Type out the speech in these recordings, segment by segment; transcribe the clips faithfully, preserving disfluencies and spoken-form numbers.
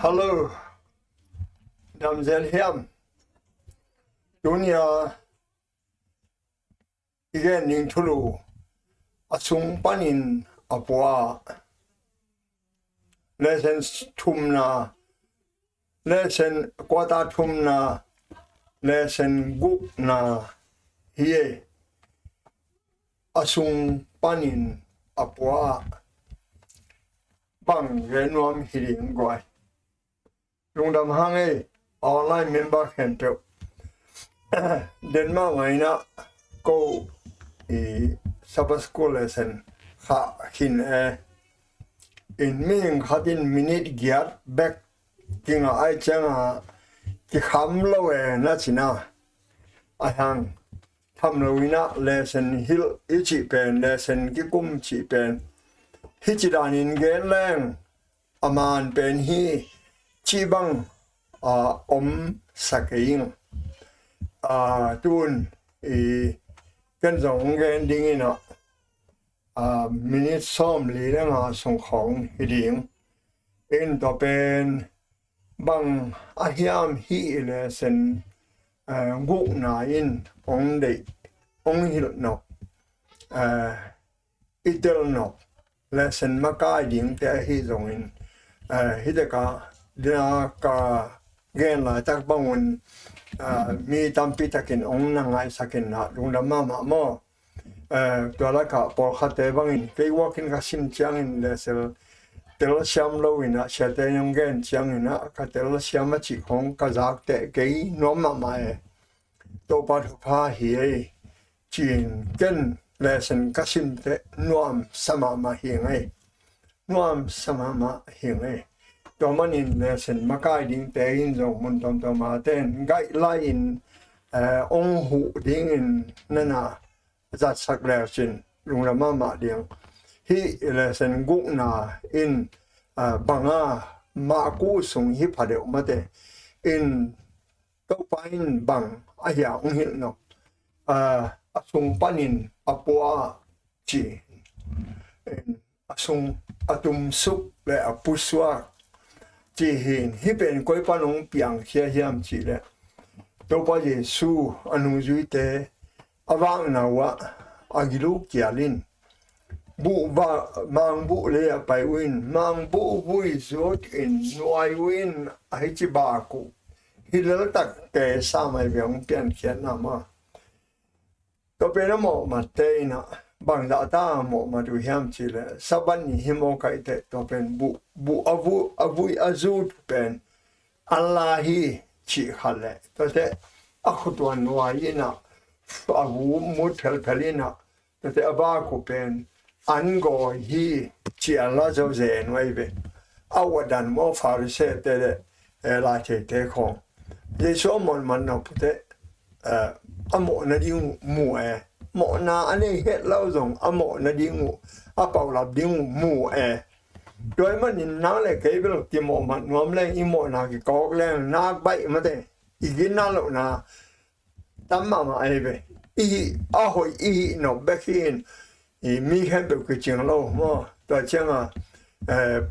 Hello, damzel hiam? Tunia i gen ding thulu a sung panin a pua, lesson thumna, lesson quarter thumna, lesson gukna hi e. A sung panin a pua bang gen nuam hi ding guai. Lungdam hang ei, online member khempeuh. Denmark ngaina ko i Sabbath school lesson kha khin e. In mihing khatin minute giat bek kinga ai cianga kikham lo e na cina. Ai hang tham lo ina lesson hilh i cih pen, lesson kikum cih pen hi ci danin gen leng a man pen hi cih bang a om sa kei ing. A tun i ken zong gen ding ina a minute sawm li le nga sung khawng hi ding. In tua pen bang a hiam hi i lesson gukna in ong deih ong hilh nok, i tel nok lesson makai dingte ahi zongin, hi teka dina ka gen laitak bangun mi tampi takin ong na ngaisakin na lungdam mahmah maw? Tua lakah pawlkhatte bangin kei uakin ka sim ciangin lesson tel siam loin ah siate in ong gen ciangin ah ka tel siam a cih khong ka zakte kei nuam mahmah e. Topa thupha hi ei. Cin ken lesson ka simte nuam sa mahmah hi ngei. Nuam sa mahmah hi ngei. Tua manin lesson makai dingte in zong mun tuamtuam a ten gaih lai-in ong huh dingin nana zatsak le cin lungdam mahmah ding. Hih lesson gukna in banga Maku sung hi pha deuh mate in Topa in bang a hia ong hilh nop a sung panin a pua ci a sung a tumsuk le a pusuak ci hin hi pen koi pan ong piangkhia hiam ci le Topa Jesu a nungzuite a vakna uah a gilu kial in buh mangbuh le a pai uh in mangbuh vui zut in nuai uh in a hi ci bak uh hi leltak te samai ve ong piankhiatna ma. Tua pen a mawhmat te inah bangzah ta a mawhmat uh hiam ci le Sabbath ni hi mawkaih teh tua pen buh a vui a zut pen an la hi cih khat le tua teh a khutuan nuai inah a vu mut phelphel inah tua teh a bak uh pen an gawi hi cih an la zo zen uh ahi ve. A uatdan maw Pharisee te le laitheite khawng Jesu a mawhmat nop uh teh a mawhna ding uh mu e. Mawhna a nei het lo zong a mawhna ding uh a paulap ding uh mu e. Tua ahih manin nang le kei bel kimawhmat nuam leng i mawhna kikawk leng nak baih mate i gina lohna tam mahmah ahi ve. I hih a hoih i hih nop bek hi in i mi khempeuh kicing lo maw? Tua cianga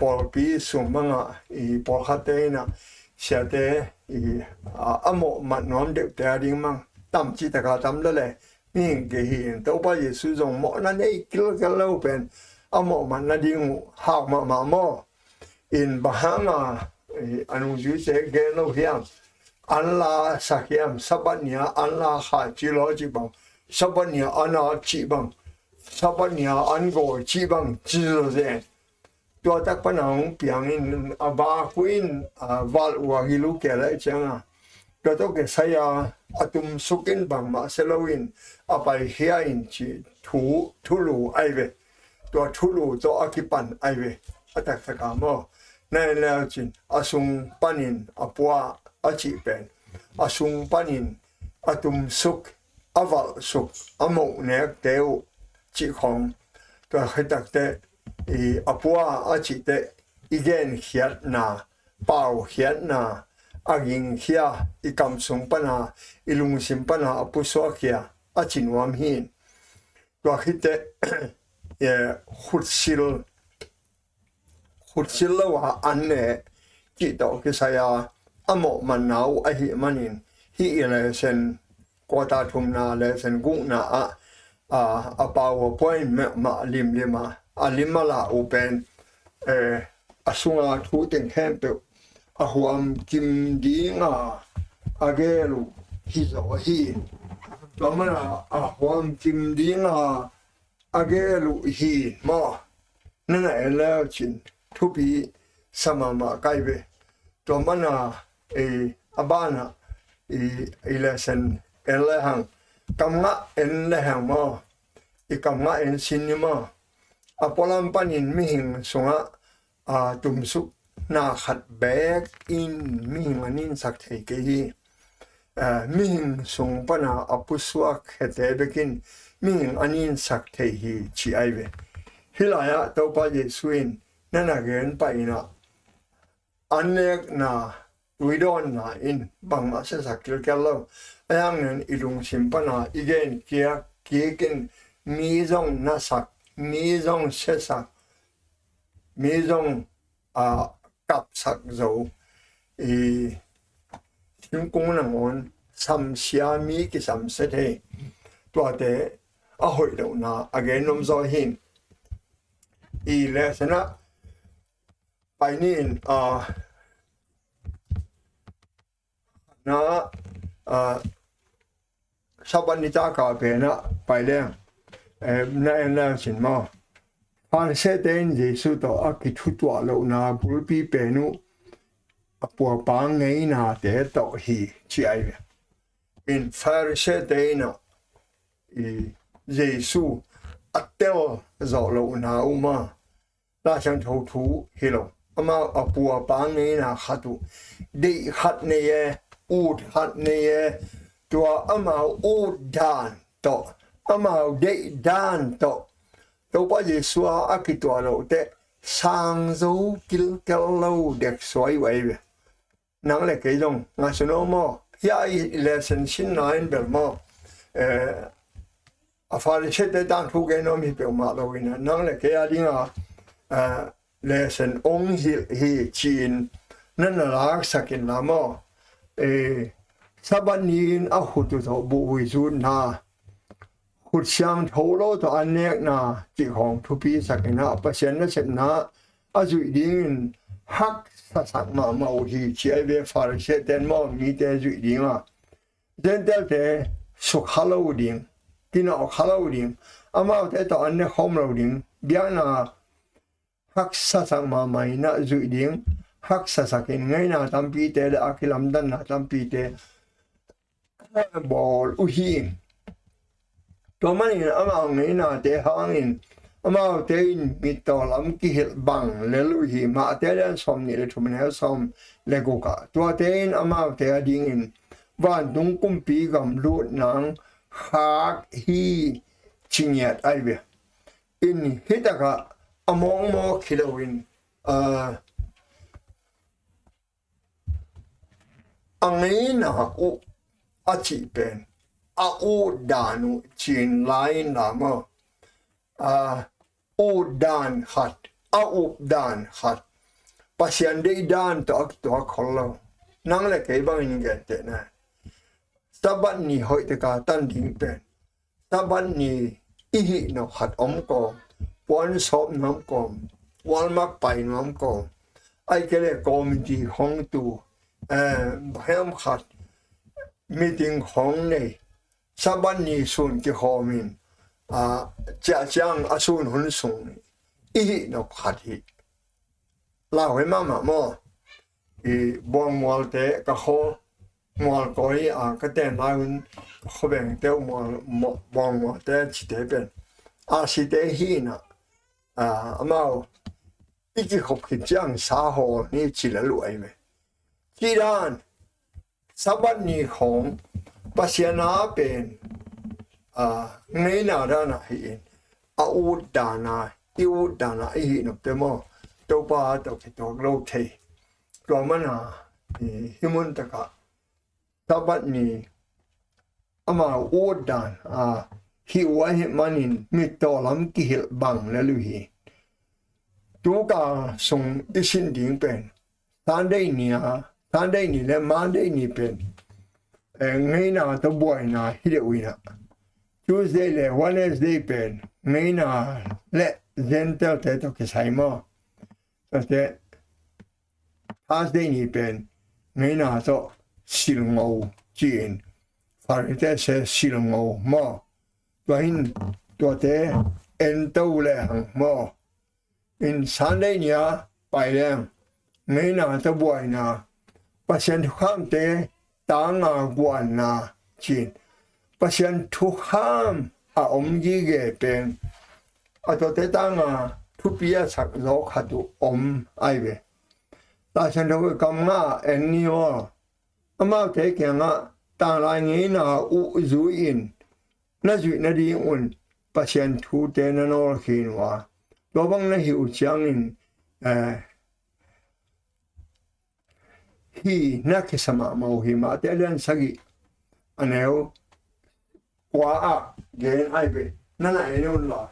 pawlpi sung banga i pawlkhatte inah siate a mawhmat nuam deuhte a ding mang tam citaka tam lele mihing kei hi in Topa Jesu zong mawhna nei kilkel lo pen a mawhmat nading uh hak mahmah maw? In bang hanga a nungzuite gen lo hiam? An la sak hiam? Sabbath nia an la kha ci lo cih bang, Sabbath nia an at cih bang, Sabbath nia an gawi cih bang ci zawzen. Tua tak pana hong piangin a bak uh in a valh uh a gil uh kei laih cianga tua tawh kisai a a tumsuk in bangmah sia loin a paikhia in cih thu thulu ahi ve. Tua thulu tawh a kipan ahi ve. A taktaka maw? Na en leu cin a sung panin a pua a cih pen a sung panin a tumsuk a valhsuk a mohnekte uh cih khawng tua khaitakte i a pua a cihte i genkhiatna paukhiatna a gingkhia i kam sung pana i lungsim pana a pusuakkhia a ci nuam hi. Tua khite khutsil khutsil lo a an le cih tawh kisai a, a mawh manna uh ahih manin, hih i lesson quarter thumna, lesson gukna ah, a, a PowerPoint mah limlim a, a lim a la uh pen, eh, a sunga thu teng khempeuh a huam kim dinga a gel uh hi zaw hi. Tua mana a huam kim dinga a gel uh hi maw? Nana en le cin thupi sa mahmah kai ve. Tua mana, eh, a bana, eh, i lesson en le hang, kam ngah en le hang maw? I kam ngah en sin ni maw? A pualam panin mihing sungah, a, tumsukna khat beek in mihing a ninsak thei kei hi. A, mihing sung pana a pusuak khete bekin mihing a ninsak thei hi ci ai ve. Hih lai-ah Topa Jesu in nana gen pah inah, an nekna, tuidawnna in bangmah siasak kilkel lo. A hang nen i lungsim pana i gen kiak kikin mi zong nasak, mi zong siasak, mi zong, a, kapsak zo, i thingkung nangawn samsia mi kisamsia thei. Tuate a hoih lohna a gen nuam zaw hi. I lesson ah pai ni in, a, na, a, Sabbath ni taka pen ah pai leng, eh, na en leng cin maw? Pharisee-te in Jesu tawh a kithutuah lohna bulpi pen uh a puapa ngeinate tawh hi ci ai ve. In Pharisee-te in ah i Jesu a tel zawh lohna uh maw? Laisiangtho thu hi lo. Amau a puapa ngeina khat uh, deih khat nei e, ut khat nei e. Tua amau ut dan tawh, amau deih dan tawh Topa Jesu a a kituah loh teh sang zo kilkel lo dek suai uh ai ve. Nang le kei zong ngaihsun aw maw? Hia i lesson sinna in bel maw, eh, a Pharisee-te tangthu gen nuam hi peuhmah lo in ah, nang le kei a dinga, eh, lesson ong hilh hi ci-in na na laksak inla maw? Eh, Sabbath ni-in a khut uh tawh buhvui zutna, khut siangtho lo tawh an nekna cih khawng thupisak in ah, Pasian nasepna a zuih dingin haksasak mahmah uh hi ci ai ve. Pharisee-te in maw, mite zuih dinga, Gentile-te sukha lo ding, kinawhkha lo ding, amaute tawh an ne khawm lo ding, biakna haksasak mahmah in ah zuih ding, haksasak in ngeina tampite le a kilamdanna tampite bawl uh hi. Tua manin amau ngeinate hangin amaute in mittaw lam kihilh bang lel uh hi. Mate lian sawm nih le thum, neu sawm le guk ah, tuate in amaute a dingin vantung kumpi gam lut nang khak hi ci ngiat ai ve. In hitakah a mawkmawk hi loin, a, a ngeina uh a cih pen a ut dan uh ci-in la in la maw? A ut dan khat, a up dan khat, Pasian deih dan tawh a kituak khol lo. Nang le kei bangin gentehna, Sabbath ni hoih teka tan ding pen Sabbath ni i hih nop khat om kawm, puan sawp nuam kawm, walmak pai nuam kawm, ai kei le committee khong tu, eh, bang hiam khat meeting khong nei, Sabbath ni sun kikhawmin, ah, ciah ciang a sun hun sung i hih nop khat hi. Lauhuai mahmah maw? I Buangmualte ka khaw, Mualkawi a ka ten lai hun ka khaw bengte uh Mual, Mual, Buangmualte cite pen a site hi na, a, amau i kikhop khit ciang sa hawl ni ci la luai me. Ci dan Sabbath ni khawng Pasian a pen, a, ngeina dana hi in, a ut dana, i ut dana i hih nopte maw, Topa tawh kituak lo thei. Tua mana, i, hih mun takah Sabbath ni amau ut dan, a, hih uh ahih manin mittaw lam kihilh bang lel uh hi. Tuka sung i sin ding pen Sunday ni a, Sunday ni le Monday ni pen, eh, ngeina tawh buaina hi deuh inah, Tuesday le Wednesday pen ngeina le Gentile-te tawh kisai maw. Tate Thursday ni pen ngeina tawh silngo ci-in, Pharisee-te silngo maw. Tua hin tuate ento lehang maw. In Sunday ni a pai leng ngeina tawh buaina, Pasian thukhamte tanga guanna ci-in, Pasian thukham a om gige pen a tuate tanga thupi a sak zaw khat uh om ai ve. Laisiangtho kam nga en ni aw. Amaute kiangah tanglai ngeina uh zui-in na zuih nadingun Pasian thute na nawl khin uh a, tua bang na hih uh ciangin, eh, hi na kisa mahmah uh hi. Matthai a lian sagih a neu kua ah gen ai ve. Na na en un la.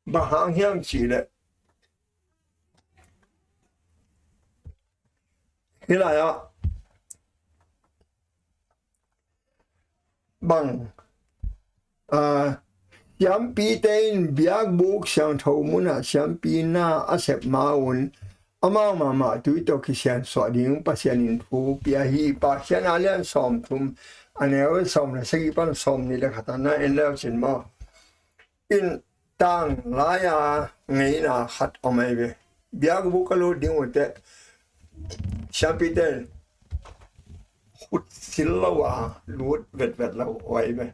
Bang hang hiam cih leh, hih lai-ah bang, ah, siampite in biakbuk siangtho munah siampi na a sep ma-un amau mahmah tui tawh kisiansuah ding Pasian in thu pia hi. Pakhiatna lian sawmthum a neu sawm le sagih pan sawmnih le khat ah na en leu cin maw. In tanglai-a ngeina khat om ai ve. Biakbuk a lut ding uh teh siampite khut sil lo a lut vetvet lo uh ai ve.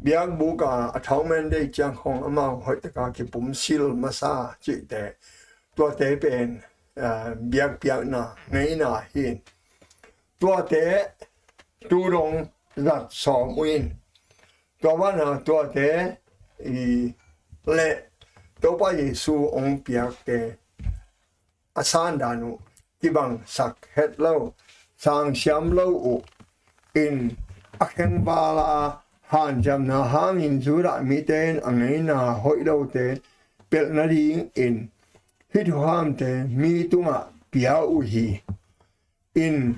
Biakbuk a atonement day ciang khong amau hoih taka kipum sil masa cihte, tuate pen, ah, biakpiakna ngeina hi. Tuate tu dong zat sawm uh in, tua banah tuate i le Topa Jesu hong piakte a sandan uh kibangsak het lo, sangsiam lo uh in, a khengval a hanciamna hangin Judah mite in a ngeina hoih lote pelh nadingin hih thuhamte mi tungah pia uh hi. In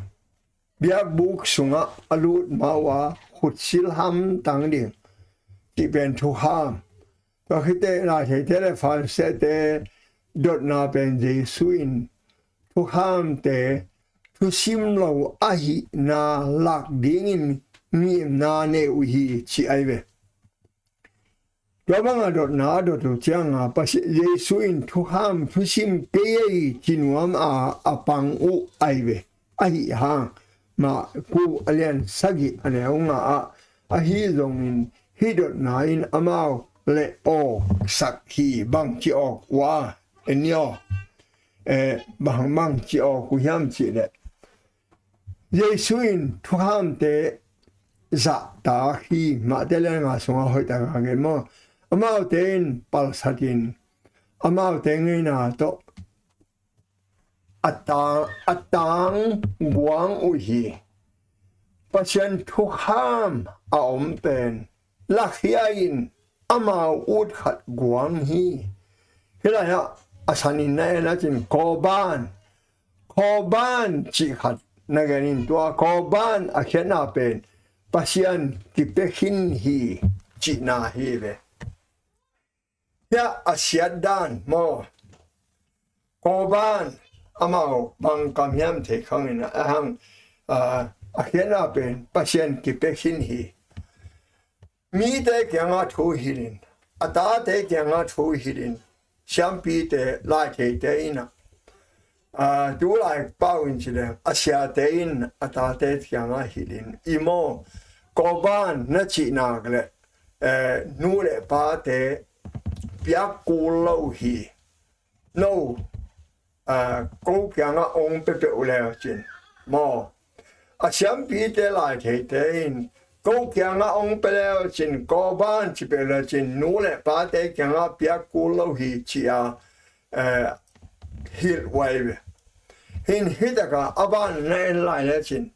biakbuk sungah a lut ma uh a khut sil hamtang ding cih pen thukham. Tua khit teh Laitheite le Pharisee-te dotna pen Jesu in thukhamte thusim lo ahihna lak dingin ngimna nei uh hi ci ai ve. Tua banga dotna a dot uh cianga Pasi-, Jesu in thukham thusim kei ei ci nuam a a pang uh ai ve. Ahi hang Marku a lian sagih a neu nga ah, ahi zongin hih dotna in amau le awksak hi. Bangci awk uh a, en ni aw. Eh, bang, bangci awk uh hiam cih leh, Jesu in thukhamte zahtak hi. Matthai lian nga sungah hoih taka gen maw. Amaute in palsatin amaute ngeina tawh a tang, a tang guang uh hi. Pasian thukham a om pen lakhia in amau ut khat guang hi. Hih lai-ah a sanin na en a cin Korban, Korban cih khat na gen in, tua Korban a khiatna pen Pasian kipia khin hi cihna hi ve. Hiah a siat dan maw, Korban amau bang kam hiam thei khangin a hang, a, a khiatna pen Pasian kipia khin hi. Mite kiangah thu hilhin, a tate kiangah thu hilhin, siampite, laitheite in a, a, tu lai pau in ci leng a siate in a tate kiangah hilhin, i maw, Korban na cih nak leh, eh, nu le pate piak kul lo hi. No, a, ko kiangah ong pia peuh le cin maw. A siampite, laitheite in ko kiangah ong pia le cin, Korban ci peuh le cin, nu le pate kiangah piak kul lo hi ci a, eh, hilh uh ai ve. Hin hih taka a ban na en lai le cin,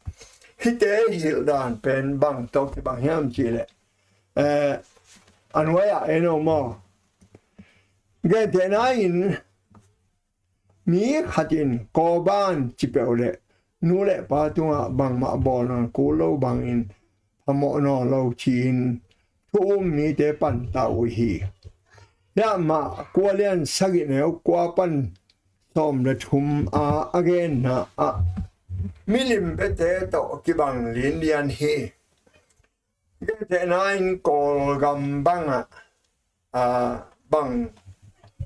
hihte hilh dan pen bang tawh kibang hiam cih leh, eh, a nuai-ah en aw maw. Gentehna in mi khat in Korban ci peuh leh nu le pa tungah bangmah bawl nawn kul lo bangin phamawh nawn lo ci-in thu um mite panta uh hi. Hiah Mark kua lian sagih neu kua pan sawm le thum a a genna ah milim biate tawh kibang linlian hi. Gentehna in Kawlgam bangah, aa, bang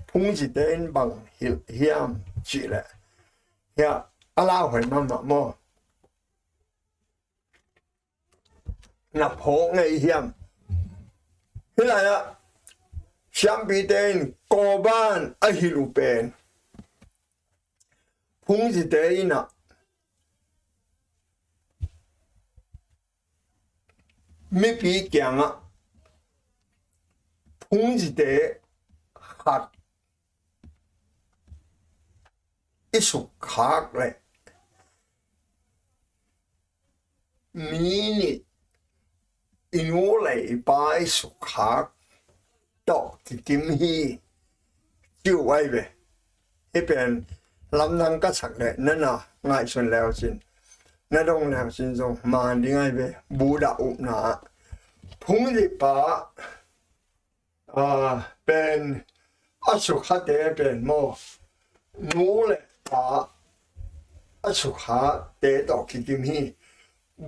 phungzite in bang hilh hiam cihleh, hiah a lauhuai mahmah maw? Na phawk ngei hiam? Hih lai-ah siampite in Korban a hilh uh pen phungzite in ah mipi kiangah phungzite khat i sukkhak leh mi nih i nu le i pa i sukkhak tawh kikim hi, ci uh ahi ve. Hih pen lamdang ka sak leh na na ngaihsun leucin, na dong leucin zong man ding ahi ve. Buddha upna ah phungzipa, aa, pen a sukhate pen maw, nu le pa a sukhate tawh kikim hi.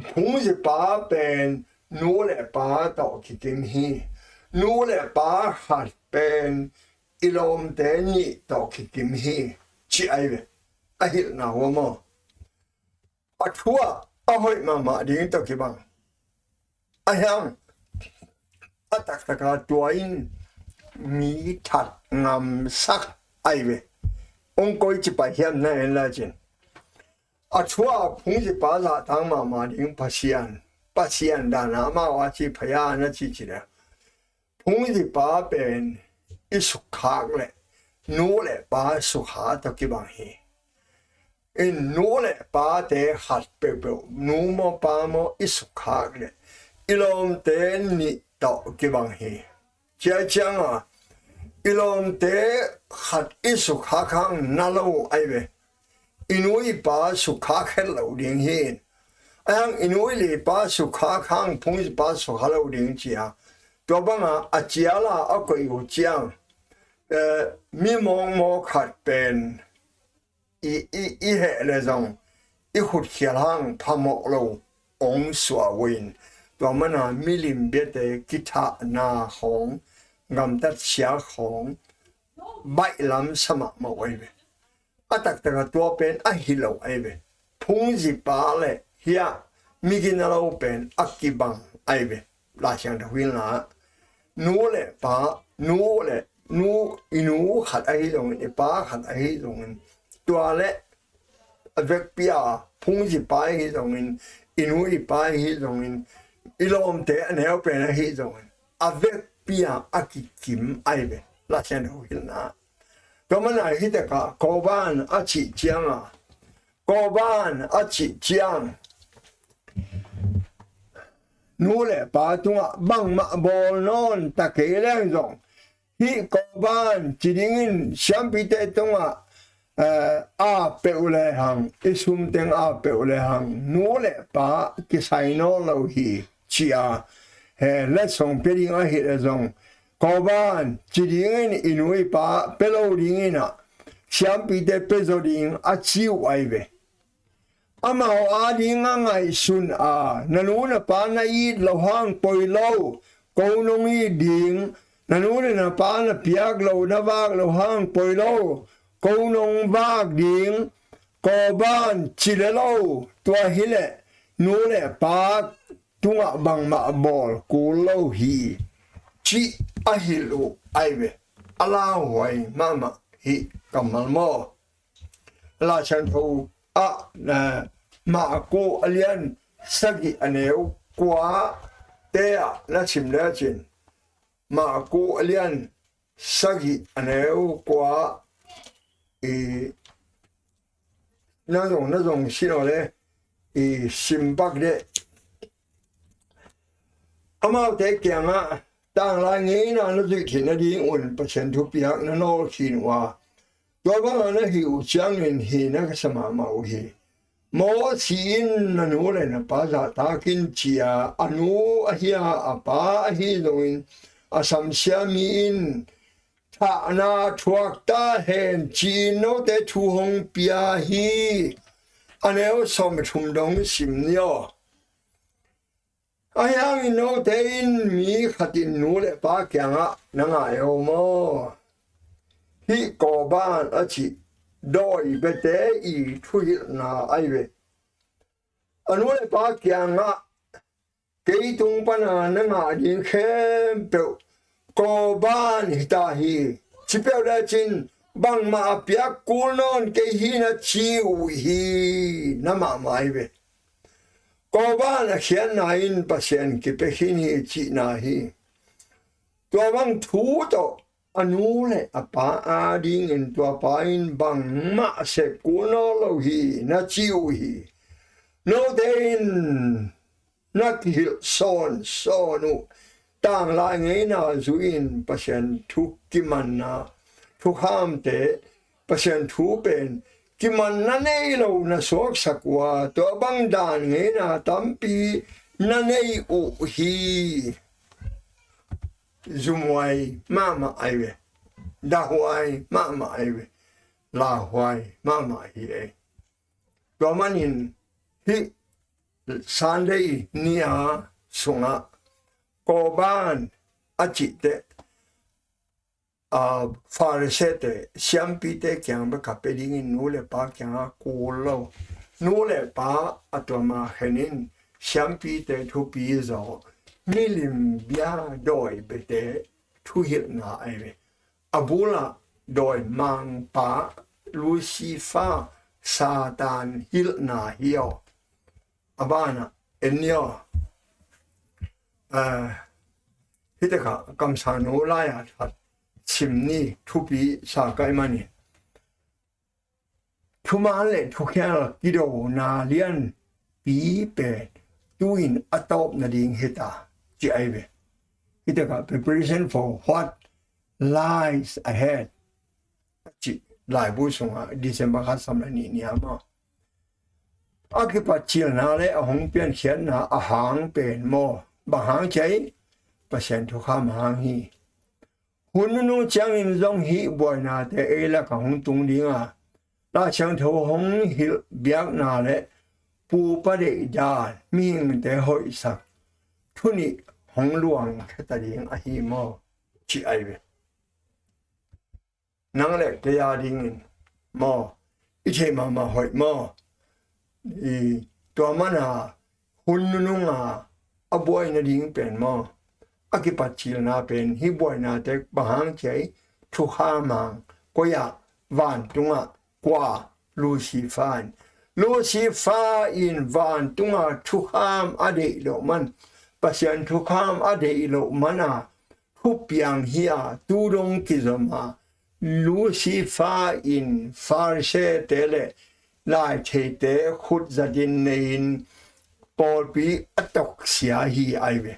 Phungzipa pen nu le pa tawh kikim hi. Nu le pa khat pen i lawmte nih tawh kikim hi, ci ahi ve. A hilhna uh maw? A thu ah a hoih mahmah ding tawh kibang. A hiang a taktaka tua in mi that ngamsak ahi ve. Ong koi ci pai hiam na en lai cin. A thu ah phungzipa zahtang mahmah ding Pasian, Pasian dana amau a ci phaya na ci ci le. Phungzipa pen i sukkhak leh nu le pa sukha tawh kibang hi. In nu le pate khat peuhpeuh, nu maw pa maw i sukkhak leh i lawmte nih tawh kibang hi. Cia cianga i lawmte khat i sukkhak hang na lo ahi ve. I nu i pa sukkhak het lo ding hi. A hiang i nu i le pa sukkhak hang phungzipa sukha lo ding cia. Tua banga a ciala a koih uh ciang, eh, mi mawkmawk khat pen i, i, i heh le zong i khutkhial hang phamawh lo ong suah uh in, tua mana milim biate kithahna khawng, gamtat sial khawng baihlam sa mahmah uh ahi ve. A taktaka tua pen ahi lo ahi ve. Phungzipa le hiah migina lo pen a kibang ahi ve. Laisiangtho hilhna ah nu le pa, nu le nu, i nu khat ahi zongin, i pa khat ahi zongin, tua le a vekpi a phungzipa ahi zongin, i nu i pa ahi zongin, i lawmte a neu pen ahi zongin, a vekpi a a kikim ahi ve. Laisiangtho hilhna ah. Tua mana hih takah Korban a cih cianga, Korban a cih ciang nu le pa tungah bangmah bawl nawn ta kei leng zong, hih Korban ci dingin siampite tungah, eh, a peuh lehang, i sumteng a peuh lehang nu le pa kisai nawn lo hi, ci-a, he, letsong pia ding ahih leh zong, Korban ci dingin i nu i pa pia lo dingin ah siampite pia zaw ding a ci uh ahi ve. Amau ading a ngaihsun a, na nu na pa na it loh hang poi lo, ko nong it ding. Na nu le na pa na piak loh, na vak loh hang poi lo, ko nong vak ding. Korban ci le lo, tua hileh nu le pa tungah bangmah bawl kul lo hi, cih a hilh uh ahi ve. A lauhuai mahmah hih kammal maw? Laisiangtho ah, eh, Marku a lian sagih a neu kua te ah na sim lecin, Marku a lian sagih a neu kua i na zong, na zong sin aw le i sim bak deh. Amaute kiangah Tanglai ngeina na zuih theih nadingun Pasian thupiak na nawlkhin uh a, tua banga na hih uh ciangin hihna ka sa mahmah uh hi. Mawsi in na nu le na pa zahtakin ci-a, a nu ahi a, a pa ahi zongin a samsia mi in thahna thuak ta hen ci-in note thu hong pia hi. A neu sawm le thum dong sim ni aw. Ahi hangin note in mi khat in nu le pa kiangah na ngai aw maw? Hih Kawban a cih dawi biate i thuhilhna ahi ve. A nu le pa kiangah kei tung pana na ngah ding khempeuh Kawban hi ta hi. Ci peuh lecin bangmah a piak kul nawn kei hi na ci uh hi, na mahmah hi ve. Kawban a khiatna in Pasian kipia khin hi cihna hi. Tua bang thu tawh a nu le a pa adingin tua pa in bangmah sep kul nawn lo hi na ci uh hi. Note in na kihilh sawnsawn uh tanglai ngeina zui-in Pasian thu kimanna, thukhamte, Pasian thu pen kimanna nei lo na suaksak uh a, tua bang dan ngeina tampi na nei uh hi. Zumhuai mahmah ahi ve. Dahhuai mahmah ahi ve. Lauhuai mahmah hi ei. Tua manin hih Sunday ni-a sungah Kawban a cihte, a, Farisee-te, siampite kiang bek a pia dingin nu le pa kiangah kul lo. Nu le pa a tuama khenin siampite thupi zaw, milim bia dawi biate thuhilhna ahi ve. A bulah dawi mangpa Lucifer Satan hilhna hi aw. A banah en ni aw. Ah, hih takah kamsang nu lai-a that sim ni, thupi sa ka hih manin. Thuman le thukhial kidona lianpi pen tu-in a tawp nading hi ta, ci ahi ve. Hih takah preparation for what lies ahead, a cih laibu sungah December kha sawm le nih ni-a maw, a kipatcilna le a hong piankhiatna a hang pen maw, bang hang ci a hi? Pasian thukham hang hi. Hun nunung ciangin zong hih buainate ei lakah hong tung ding a, Lai Siangtho hong hilh biakna le pupa deihdan, mihingte hoihsak thu nih hong luangkhia ta ding ahi maw, ci ahi ve. Nang le kei a dingin maw, i theih mahmah hoih maw? I, tua mana hun nununga a buai nading pen maw, a kipatcilna pen hih buainate bang hang ci a hi? Thukham hang. Koi ah? Vantungah. Kua? Lucifer in. Lucifer in vantunga thukham a deih loh man, Pasian thukham a deih loh mana thupiang hi a, tu dong kizom a, Lucifer in Farisee-te le laitheite khut zatin nei-in pawlpi a toksia hi ahi ve.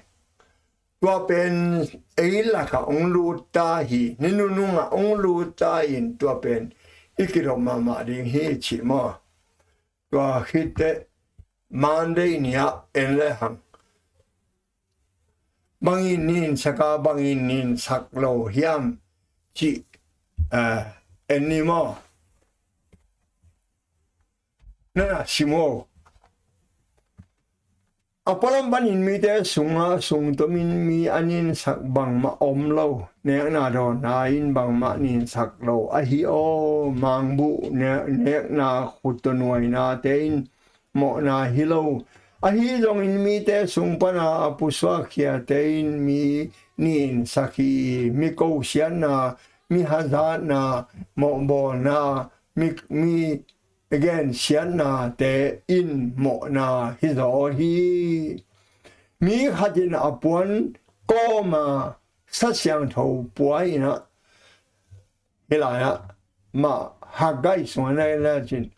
Tua pen ei lakah hong lut ta hi, ni nunungah hong lut ta in tua pen i kidop mahmah ding hi cih maw? Tua khit teh Monday ni-ah en le hang. Bangin ninsak a, bangin ninsak lo hiam cih, eh, en ni maw? Na, na sim aw. A pualam panin mite sungah sungtomin mi a ninsak bangmah om lo, nekna dawnna in bangmah ninsak lo ahi aw. Mangbuh ne-, nekna khutnuainate in mawhna hi lo. Ahi zongin mite sung pana a pusuakkhiate in mi ninsak hi. Mi kosiatna, mi hazatna, mawhbawlna, mi, mi gensiatnate in mawhna hi zaw hi. Mi khat in a puan kawma Sa Siangtho pua in ah, hih lai-ah mah Haggai sungah na en lecin,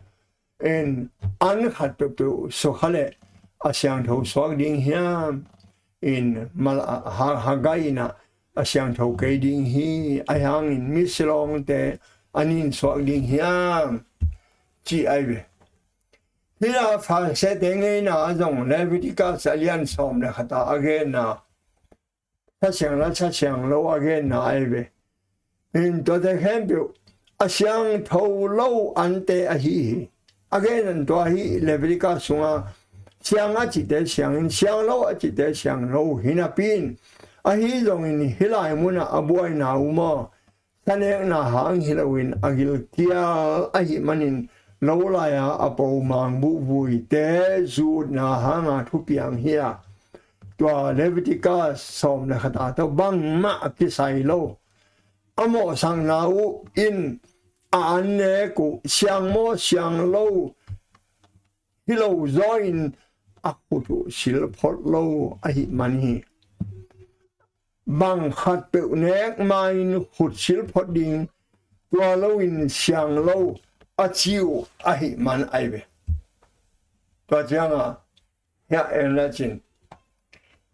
in an khat peuhpeuh sukha leh a siangtho suak ding hiam? In mal-, Ha-, Haggai in ah a siangtho kei ding hi, ahi hangin misilawngte a nin suak ding hiam, ci ahi ve. Hih a Pharisee-te ngeina zong Leviticus a lian sawm le khat a a genna, Tha Siang la Tha Siang lo a genna ahi ve. In tuate khempeuh a siangtho lo ante ahi hi. A gen an tua hi, Leviticus sunga siang a cihte siang in, siang lo a cihte siang lo hi napi in, ahi zongin hih lai munah a buaina uh maw, thanekna hang hi loin a gilkial ahih manin lo lai-a a po mangbuh vuite zutna hanga thupiang hi a, tua Leviticus sawm le khat a tawh bangmah kisai lo. A mawhsakna uh in a an nek uh siang maw siang lo hi lo zaw in a khut uh silphot lo ahih man hi. Bang khatpeuh nek ma-in khut silphot ding, tua loin siang lo a ci uh ahih man ahi ve. Tua cianga hiah en la cin,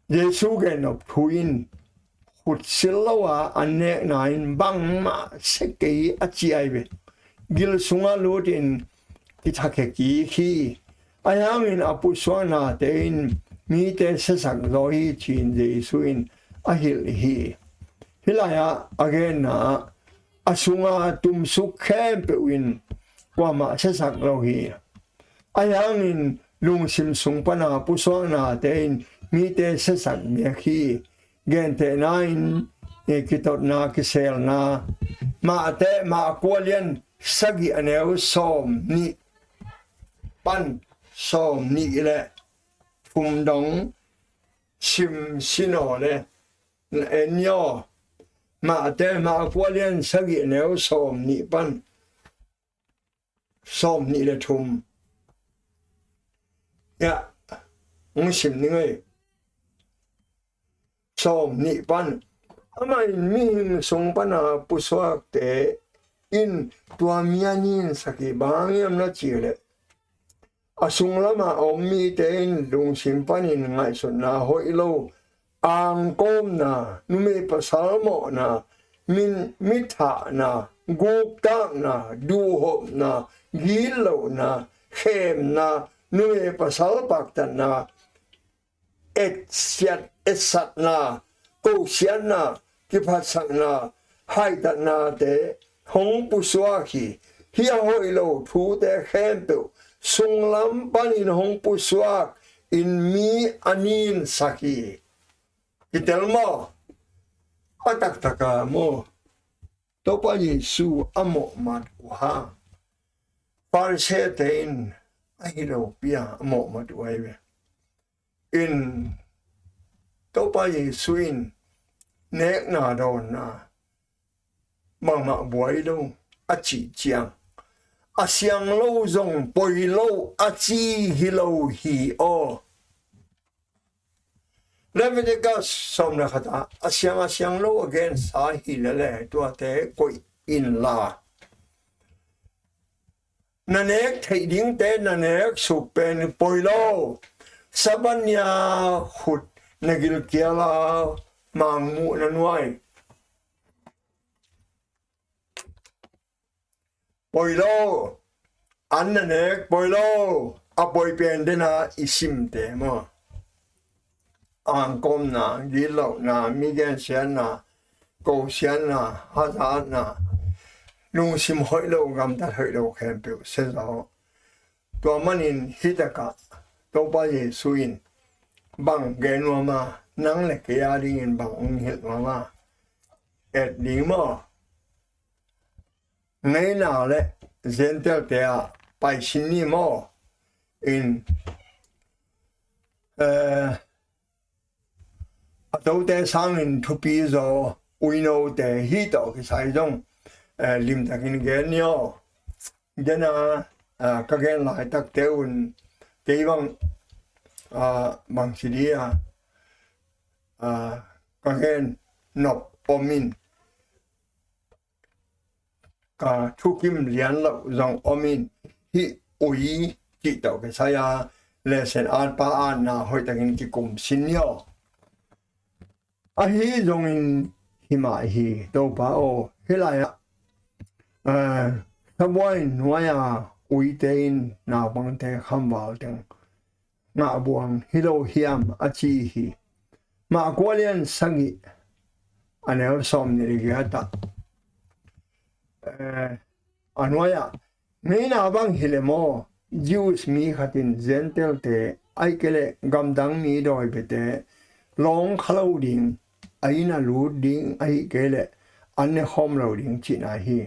Jesu gennop thu in khut sil lo a an nekna in bangmah sia kei a ci ahi ve. Gil sungah lutin kithakhia kik hi. Ahi hangin a pusuaknate in mite siasak zaw hi ci-in Jesu in a hilh hi. Hih lai-ah a genna ah a sunga tumsuk khempeuh in kuamah siasak lo hi. Ahi hangin lungsim sung pana pusuaknate in mite siasak biak hi. Gentehna in, eh, kitotna, kiselna, Mate, Mah kua lian sagih a neu sawm nih pan sawm nih le thum dong sim sinaw le, en ni aw. Mate, Mah kua lian sagih a neu sawm nih pan sawm nih le thum. Ya, hong sim ni ngei. Sawm nih pan. Amah in mihing sung pana pusuakte in tua mi a ninsak hi. Bang hang hiam na cih leh, a sunglamah a om mite in lungsim panin ngaihsutna hoih lo, angkawmna, numei pasal mawhna, min, mithahna, guktakna, duhhopna, gitlohna, khemna, numei pasal paktatna, etsiat, etsatna, kosiatna, kiphatsakna, haitatnate hong pusuak hi. Hih a hoih lo thute khempeuh sunglam panin hong pusuak in mi a ninsak hi. Kitel maw? A taktaka maw? Topa Jesu a mawhmat uh hang Pharisee-te in a hi lopi a a mawhmat uh ahi ve. In Topa Jesu in nekna dawnna bangmah buai lo a cih ciang, a siang lo zong poi lo a ci hi lo hi aw. Leviticus sawm le khat ah a siang a siang lo a gensa hi lele tuate koih inla, na nek theih dingte na nek suk pen poi lo. Sabbath ni-a khut na gilkial a mangmuh na nuai. Poi lo, an na nek poi lo, a poi pen dena i simte maw? Angkawmna, gitlohna, mi gensiatna, kosiatna, hazatna, lungsim hoih lo, gamtat hoih lo khempeuh sia zaw. Tua manin hih takah Topa Jesu in bang gen nuam a, nang le kei a dingin bang hong hilh nuam a, et ding maw? Ngeina le Gentile-te ah paisin ni maw? In, eh, a tote sangin thupi zaw uinote hih tawh kisai zong, eh, limtakin gen ni aw. Dena, eh, ka gen laitakte un kei bang, ah, bang ci di a, ah, ka gen nop om in, ka thukim lian loh zong om in, hih ui cih tawh kisai a lesen atpa atna hoihtakin kikum sin ni aw. Ahi zongin hi mah hi. Topa aw, hih lai-ah, eh, sabuai nuai-a uite in naupangte khamval teng ngahbuang hi lo hiam a ci hi. Mark a lian sagih, a neu sawmnih le giat ah, eh, a nuai-ah, ngeina bang hi leh maw, Jews mi khat in Gentile-te, ahih kei leh gamdang mi dawi biate, lawng kha lo ding, a inn ah lut ding, ahih kei leh an ne khawm lo ding cihna hi.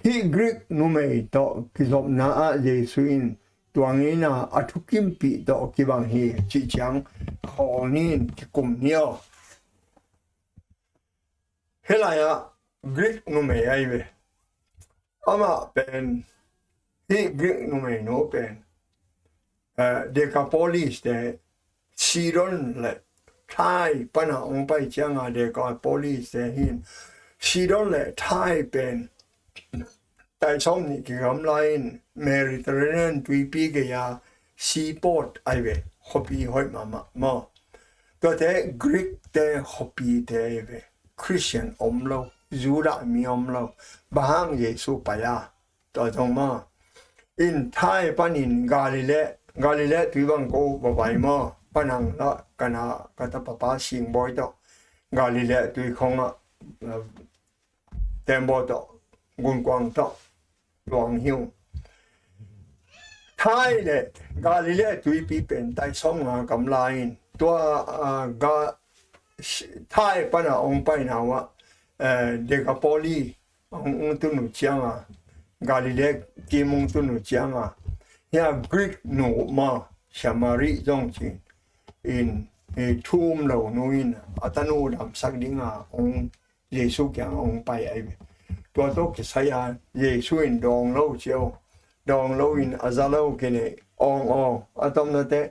Hih Greek numei tawh kizopna ah Jesu in tua ngeina a thukimpih tawh kibang hi cih ciang khawl ni in kikum ni aw. Hih lai-ah Greek numei ahi ve. Amah pen, hih Greek numeinu pen, eh, Decapolis te, Sidon le Tyre pana hong pai cianga Decapolis te hi in, Sidon le Tyre pen tai sawmnih kigamla in Mediterranean tuipi gei-a seaport ahi ve, khuapi hoih mahmah maw. Tuate Greek-te khuapite ahi ve, Christian om lo, Judah mi om lo, bang hang Jesu pai a, tua zong maw. In Tyre panin Galilee, Galilee tui bang ko va pai maw, panang la kana ka tapa pa Singbawi tawh Galilee tui khongah, eh, tembaw tawh, gunkuang tawh luang hi ung. Tyre le Galilee tuipi pen tai sawmnga gamla in tua, ah, ga, Tyre pana hong paina uh ah, eh, Decapolis hong, hong tun uh cianga, Galilee kim hong tun uh cianga, hia Greek nu maw, Samari zong ci in, eh, thu um lo nu in a tanu damsak dinga hong Jesu kiang hong pai ahi ve. Tua tawh kisai-a Jesu in dawng lo ci aw. Dawng lo in a za lo kinei, awng aw, a tomna teh,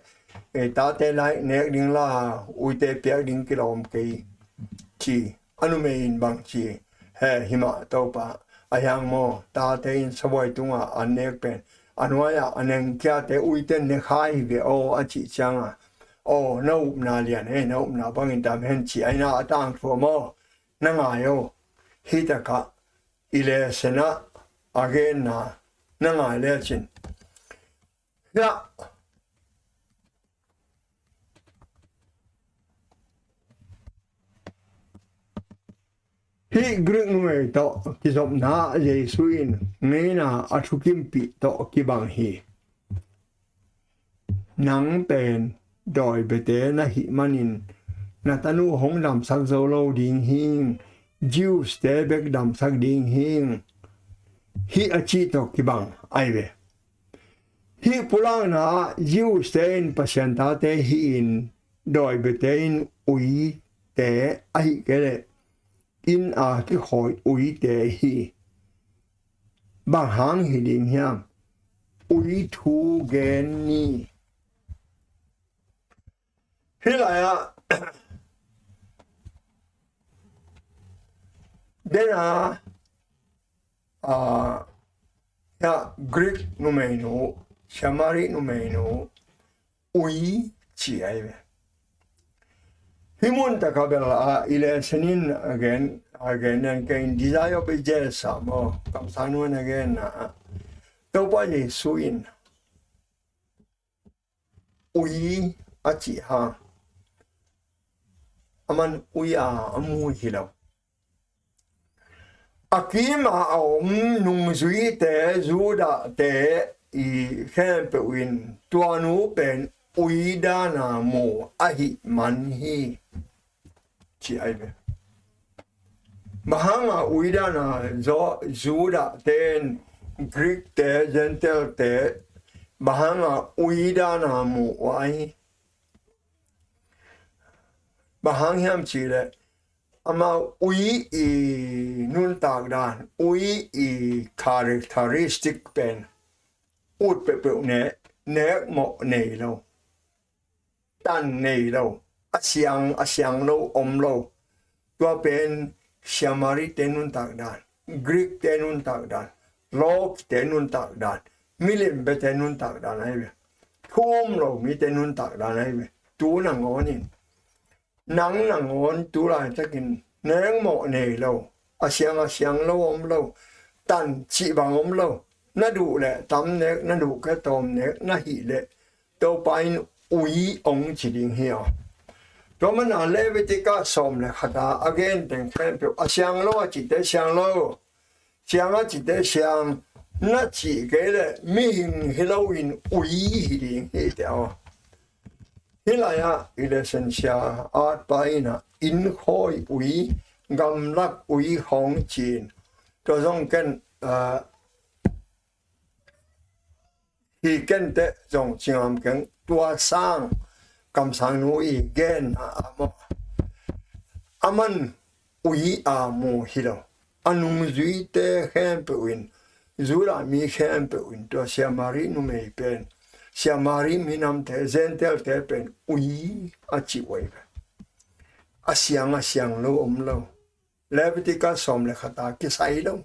eh, tate lai nek ding la, uite piak ding kilawm kei ci. A numei in bang ci, he, hi mah Topa, a hiang maw, tate in sabuai tungah an nek pen a nuai-ah a nengkiate uite ne kha hi ve aw a cih cianga, aw, na upna lian e, na upna bangin dam hen ci a ina a tangthu maw. Na ngai aw, hih takah i lesson ah a genna na ngai lecin. Hiah hih Greek numei tawh kizopna ah Jesu in ngeina a thukimpih tawh kibang hi. Nang pen dawi biate na hih manin na tanu hong damsak zo lo ding hi ing, Jews-te bek damsak ding hi ing, hih a cih tawh kibang ahi ve. Hih pulakna ah Jews-te in Pasian tate hi-in dawi biate in uite ahih kei leh inn a kikhawi uite hi. Bang hang hi ding hiam? Ui thu gen ni. Hih lai-ah dena, ah, ya, Greek numeinu, Samari numeinu, ui ci ahi ve. Hih mun taka bel a i lesson in a gen, a gen nen kei in desire of ages a maw, kamsang nuan a gen a, Topa Jesu in ui a cih hang, aman ui a a mu hi lo. A kima a om nungzuite, Judah-te i khempeuh in tua nu pen ui dana mu ahih man hi, ci ahi ve. Bang hanga ui dana Judah-te in Greek-te, Gentile-te, bang hanga ui dana mu uh ahi? Bang hang hiam cih leh amau ui i nuntak dan, ui i characteristic pen ut peuhpeuh ne, nekmawh nei lo, tan nei lo, a siang, a siang lo om lo. Tua pen Samari-te nuntak dan, Greek-te nuntak dan, lawkte nuntak dan, milim biate nuntak dan ahi ve. Thu um lo mite nuntak dan ahi ve. Tu nangawn in, nang nangawn tu laitakin Nengmawh nei lo, a siang a siang lo om lo, tan cih bang om lo. Na duh leh tam nek, na duh kei tawm nek na hih leh Topa in ui hong ci ding hi aw. Tua mana Leviticus sawm le khata a gen teng khempeuh a siang lo a cihte siang lo, siang a cihte siang, na cih kei leh mihing hi loin ui hi ding hi teh aw. Hih lai-ah i lesson sia atpa in ah inn khawi ui, gamlak ui khawng ci-in, tua zong ken, ah, hi ken teh zong ci ngam keng, tua sang kamsangnu i gen a, a maw, a man ui a mu hi lo. A nungzuite khempeuh in, Judah mi khempeuh in tua Samari numei pen, Samari minamte, Gentile-te pen ui a ci uh ahi ve. A siang a siang lo om lo. Leviticus sawm le khata kisai lo.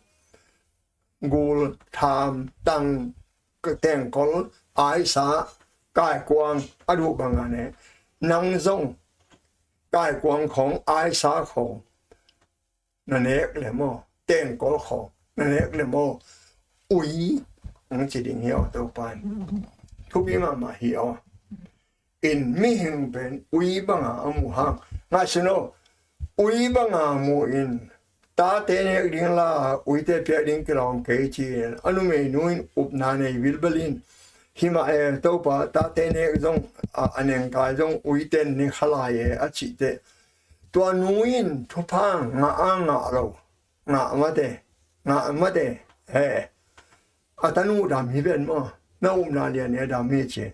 Gul, tham, tang, tengkol, aisa, kaikuang a duh banga ne. Nang zong kaikuang khawng, aisa khawng na nek le maw, tengkol khawng na nek le maw, ui hong ci ding hi aw Topa in. Thupi mahmah hi aw. In mihing pen ui banga a mu hang. Ngaihsun aw, ui banga mu in, tate nek ding la, uite piak ding kilawm kei ci-in a numeinu in upna nei bilbel in, himah e Topa, tate nek zong, a, a nengkai zong uiten ne kha lai e a cih teh, tua nu in thupha ngah a ngah lo, ngah mate, ngah mate, he. A tanu dam hi ven maw, na upna lian e dam hi ci.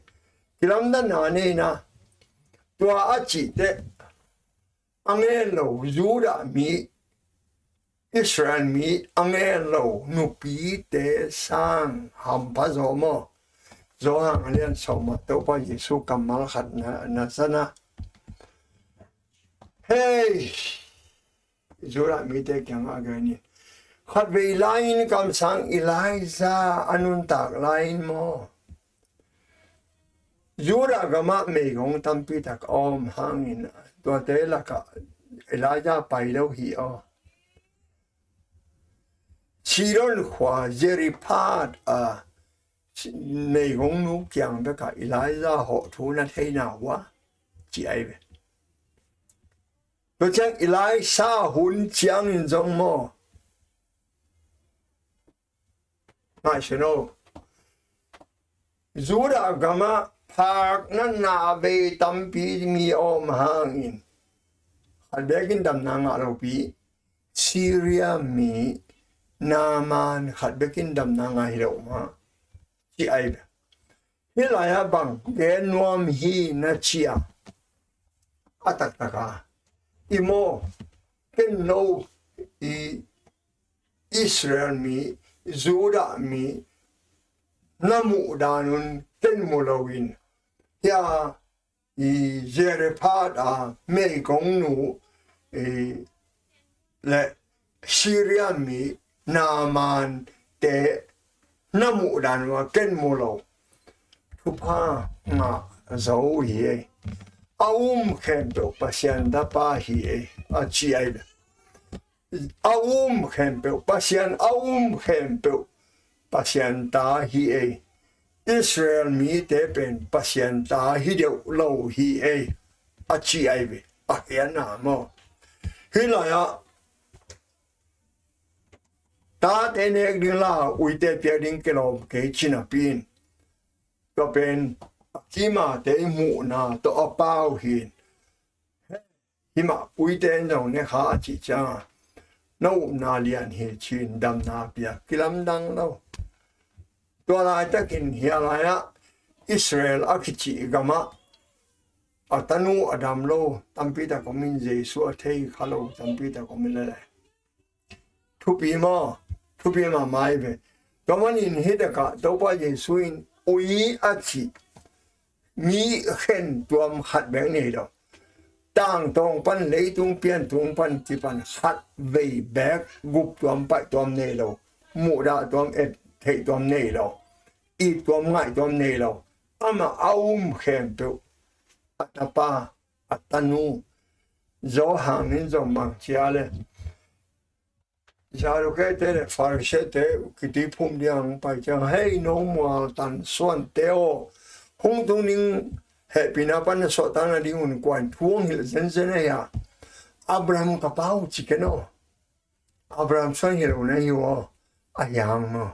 Kilamdanna nei na, tua a cih teh, a ngen lo, Judah mi, Israel mi a ngen lo nupite sang hampha zaw maw. Johan a lian sawm ah Topa Jesu kammal khat na, na sa na. Hei, Judah mite kiangah a gen in, khatvei lai-in kamsang Elijah a nuntak lai-in maw, Judah gamah meigong tampi tak a om hangin, tuate lakah Elijah pai lo hi aw. Sidon khua Zarephath a meigongnu kiang bekah Elijah hawh thu na thei na uh a, ci ahi ve. Tua ciang Elisha hun ciangin zong maw, ngaihsun aw, Judah gamah phakna na vei tampi mi a om hangin, khat bekin damna ngah lopi, Syria mi Naaman khat bekin damna ngah hi lo mah, ci ahi ve. Hih lai-ah bang gen nuam hi na ci a, a taktak a, i maw, ken no, i Israel mi, Judah mi na muh dan un ken mu loin, hia, i Zarephath a meigongnu, i le Syria mi Naaman te na muh dan un ken mu lo. Thupha ngah zo hi ei. A um khempeuh Pasian tapa hi ei, a ci ahi ve. A um khempeuh Pasian, a um khempeuh Pasian ta hi ei. Israel mite pen Pasian ta hi deuh lo hi ei, a ci ahi ve. A hian na maw. Hih lai-ah tate nek ding la, uite piak ding kilawm kei ci napi in, tua pen a kimate i muhna tawh a pau hi in. Himah uite in zong ne kha a cih cianga, na upna lian hi ci-in damna pia, kilamdang lo. Tua laitakin hia lai-ah Israel a kicih gamah a tanu a dam lo tampi tak om in, Jesu a thei kha lo tampi tak om in lele. Thupi maw? Thupi mahmah hi ve. Tua manin hih takah Topa Jesu in ui a cih mi khen tuam khat bek nei lo. Tangtawng pan, leitung piantung pan kipan khat vei bek gup tuam paih tuam nei lo. Muhdah tuam, et theih tuam nei lo. It tuam ngaih tuam nei lo. Amah a um khempeuh a tapa, a tanu, Johan in zong bang ci a le, Sadukaite le Pharisee-te kituiphum ding a hong pai ciang, "Hei, no mual tan suante aw, hong tung ding hehpihna pan na suahtakna ding un kua in thu hong hilh zenzen ahia? Abraham ka pa uh ci ken aw. Abraham suan hi lo na hi uh aw, a hiang maw?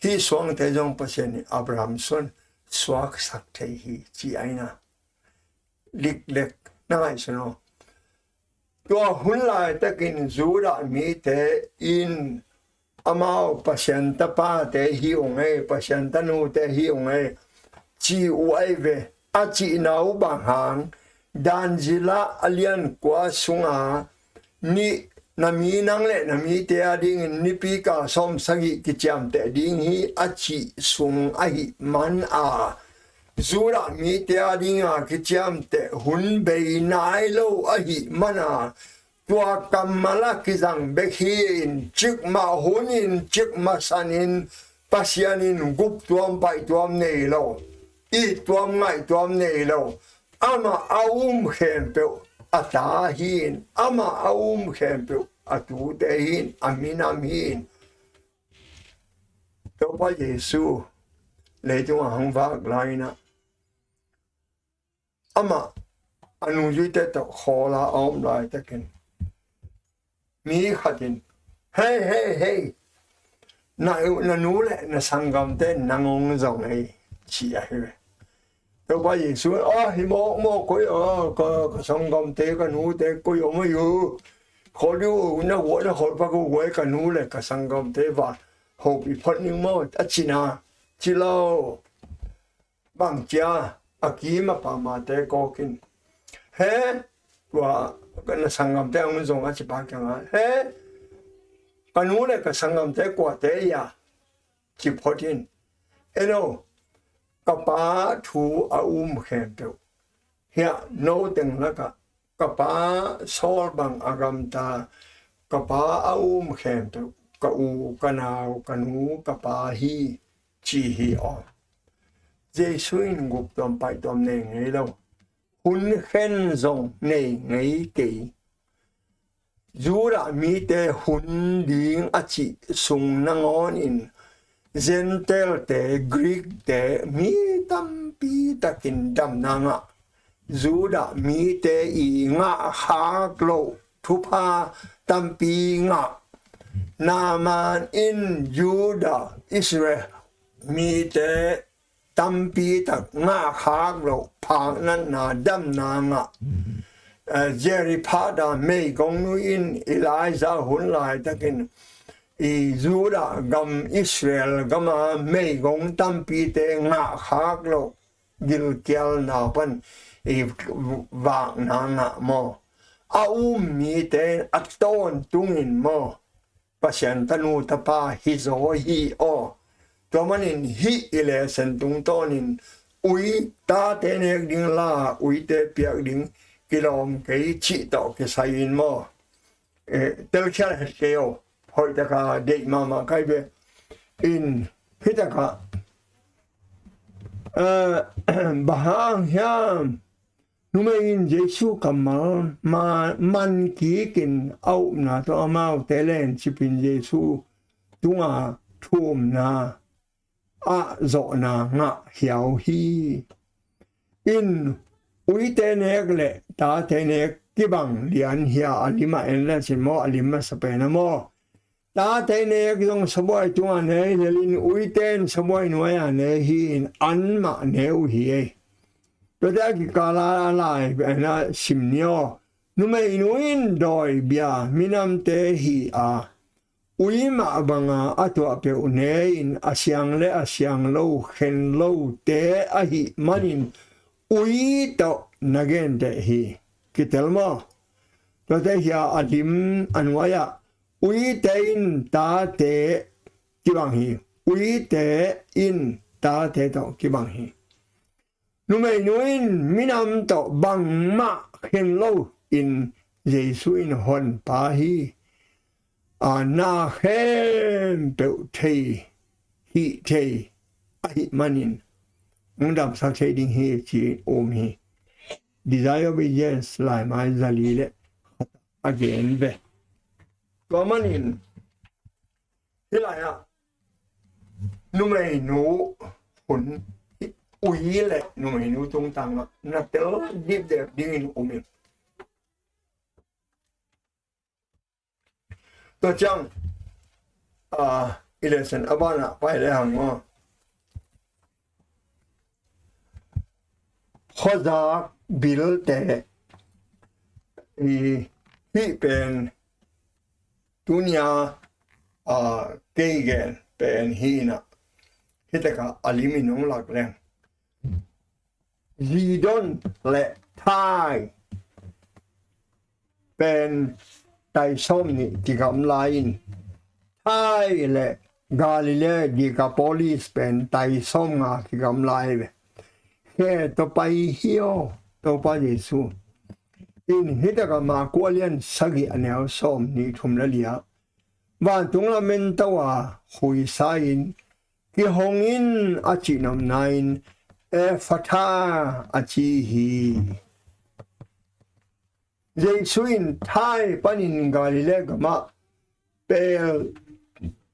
Hih suangte zong Pasian in Abraham suan suaksak thei hi," ci a hi na. Liklek na ngaihsun aw. Tua hun laitakin Judah mite in amau Pasian tapate hi ung ei, Pasian tanute hi ung ei, ci uh ahi ve. A cihna uh bang hang, Dan zila a lian kua sunga, nih, na mi nang le na mite a dingin nipi kal sawm sagih kiciamteh ding hi a cih sung ahih man a, Judah mite a dinga kiciamteh hun bei nai lo ahih man a, tua kammal a kizang bek hi-in, cikmah hunin, cikmah sanin Pasian in guptuam paihtuam nei lo, ittuam ngaihtuam nei lo. Amah a um khempeuh a ta hi-in, amah a um khempeuh a tute hi-in, a minam hi-in. Topa Jesu leitungah hong vak lai-in ah, amah a nungzuite tawh khawl a a om laitakin, mi khat in, "Hei, hei, hei, na, na nu le na sanggamte nang hong zong ei," ci a hi ve. Topa Jesu in, "A, hi mawkmawk koi, a, ka, ka sanggamte, ka nute koi om a hi uh? Khawl dih uh, na guah na khawl pak uh guai, ka nu le ka sanggamte va hopih phot ning maw," a ci na, ci lo. Bang cia, a kim a pamate kawkin, "He, tua na sanggamte hong zong a ci pa kiangah, 'He, ka nu le ka sanggamte kuate ia?' ci phot in. En aw, ka pa thu a um khempeuh, hiah no teng lakah ka pa sawl bang a gamta, ka pa a um khempeuh, ka u, ka nau, ka nu, ka pa hi," ci hi aw. Jesu in guptuam paihtuam nei ngei lo, hun khen zong nei ngei kei. Judah mite hun ding a cih sung nangawnin Gentile-te, Greek-te, mi tampi takin damna ngah. Judah mite i ngahkhak loh thupha tampi ngah. Naaman in Judah, Israel mite tampi tak ngahkhak loh phaknatna, damna ngah. Eh, Zarephath a meigongnu in Elijah hun laitakin i Judah gam, Israel gama meigong tampite ngahkhak loh gilkialna pan i vakna ngah maw? A um mite in a tawntungin maw, Pasian tanu tapa hi zaw hi aw. Tua manin hih i lesen tungtawnin ui, tate nek ding la, uite piak ding kilawm kei cih tawh kisai-in maw, eh, telkhial het kei aw. Hoih taka deih mahmah kai ve. In, hih taka, eh, bang hang hiam, numei in Jesu kammal ma-, man kikin a upna tawh amaute lencipin Jesu tunga thumna ah zawhna ngah hiau hi. In, uite nek le tate nek kibang lian hia, a lim a en le cin maw, a lim masa pen a maw? Tate nek zong sabuai tungah ne hi lel in, uite in sabuai nuai-ah ne hi in, anmah ne uh hi ei. Tuate a kikala a lai pen a sim ni aw. Numeinu in dawi bia minamte hi a, ui mah banga a tuah peuh ne in, a siang le a siang lo khen lote ahih manin ui tawh na genteh hi. Kitel maw? Tuate hia a lim a nuai-ah uite in tate kibang hi. Uite in tate tawh kibang hi. Numeinu in minam tawh bangmah khen lo in Jesu in honpa hi. A, na khempeuh thei, hih thei ahih manin hong damsak thei ding hi ci-in um hi. Desire of Ages laimai zali le khat a gen ve. Tua manin hih lai-ah numeinu hun, ui le numeinu tungtangah na tel dipdep dingin um in. Tua ciang, ah, i lesson a banah pai le hang maw. Khuazak bilte i hih pen tunia, ah, kei gen pen hi inah, hih takah a limin hong lak leng. Zidon le Thai pen tai sawm nih kigamla in, Thai le Galilee Decapolis pen tai sawm nga kigamla hi ve. Khe tawh pai hi aw, Topa Jesu in hih takah Marka a lian sagih a neu sawm nih thum le li-ah, vantung lam en to a, khuisa in, "Kihong in," a cih nopna in, "Effatha," a ci hi. Jesu in Thai panin Galilee gamah pel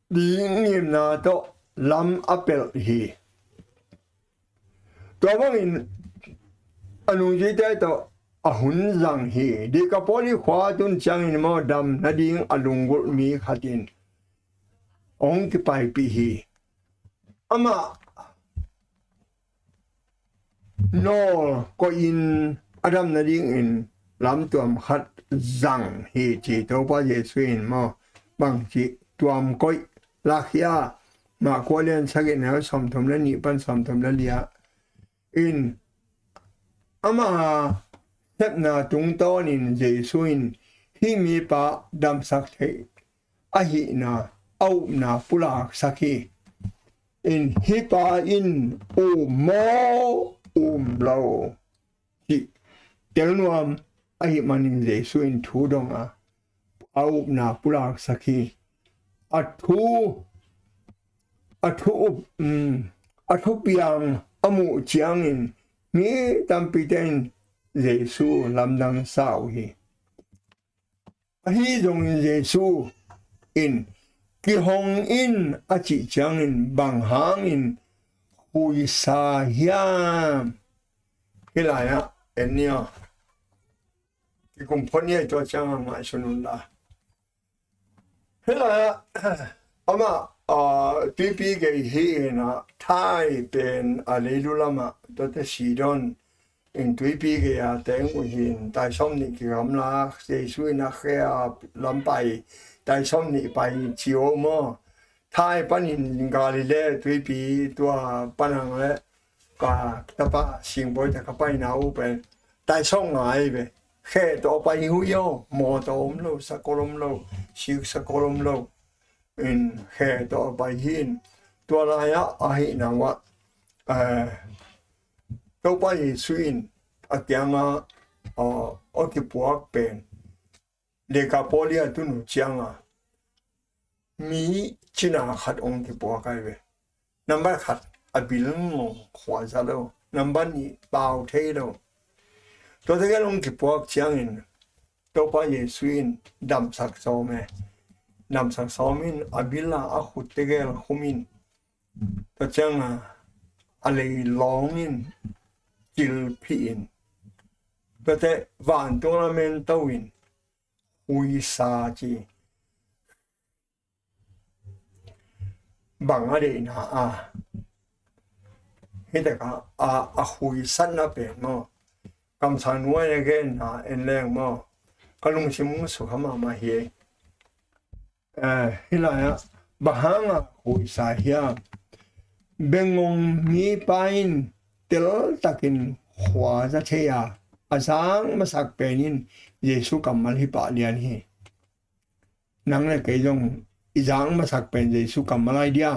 ding ngimna tawh lam a pelh hi. Tua bangin a nungzuite tawh a hun zang hi. Dekapoli khua tun ciangin maw, dam nading a lunggulh mi khat in hong kipaipih hi. Amah nawl koihin a dam nadingin lamtuam khat zang hi, ci Topa Jesu in maw, bangci tuam koih lakhia, Marka a lian sagih neu sawmthum le nih pan sawmthum le li-ah in, ama sepna tungtawnin Jesu in hih mipa damsak theih ahihna a upna pulaksak hi. In hih pa in um maw, um lo, cih tel nuam ahih manin Jesu in thu dong a, a upna pulaksak hi. A thu, a thu up, um, a thupiang a muh ciangin mi tampite in Jesu lamdang sa uh hi. Ahi zongin Jesu in, "Kihong in," a cih ciangin bang hangin khuisa hiam? Hih lai-ah en ni aw. Kikum phot ni a, tua ciangah ngaihsun un la. Hih lai-ah amah, ah, tuipi gei hi inah, Thai pen a leilu lamah, tuate Sidon in tuipi gei-a teng uh hi in, tai sawm nih kigamla, Jesu in a khe a lam pai, tai sawm nih pai ci uh maw. Thai panin Galilee tuipi tua panang le ka tapa singbawi ta ka paina uh pen tai sawm nga hi ve. Khe tawh pai hi uh hi aw, mawtaw om lo, sakol om lo, sik sakol om lo. In khe tawh pai hi in, tua lai-ah ahihna uah, eh, Topa Jesu in a kiangah, ah, a kipuak pen Dekapoli a tun uh ciangah mi cina khat hong kipuak ahi ve. Nambat khat, a bil ngong, khua za lo. Nambat nih, pau thei lo. Tua tegel hong kipuak ciangin Topa Jesu in damsak sawm e. Damsak sawm in a bil a, a khut tegel khum in, tua ciangah a leilawng in kilphih in, tuate vantung lam en to in, khuisa ci. Bang a deihna a, hih takah a, a khuisatna pen maw, kamsang nuai a genna en leng maw, ka lungsim hong sukha mahmah hi. Eh, hih lai-ah bang hangah khuisa hiam? Bengngong mipa in teltakin khua za thei a, a zang masak pen in Jesu kammal hi pah lian hi. Nang le kei zong i zang masak pen Jesu kammal ai dia.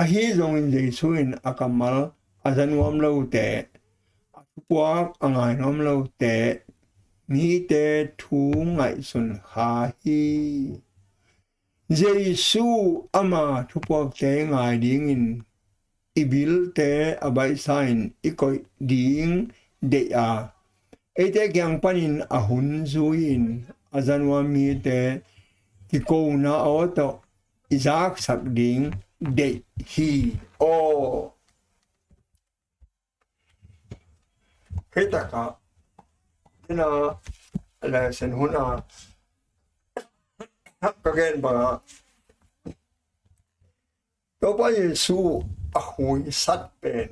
Ahi zongin Jesu in a kammal a za nuam lote, a thupuak a ngai nuam lote, mite thu ngaihsun kha hi. Jesu ama thupuakte ngai dingin i bilte a baihsa in i koih ding deih a, eite kiang panin a hun zui-in a zanuam mite kikona aw tawh i zaksak ding deih hi aw. Hih takah ina lesson hun a ka gen bangah Topa Jesu a khuisat pen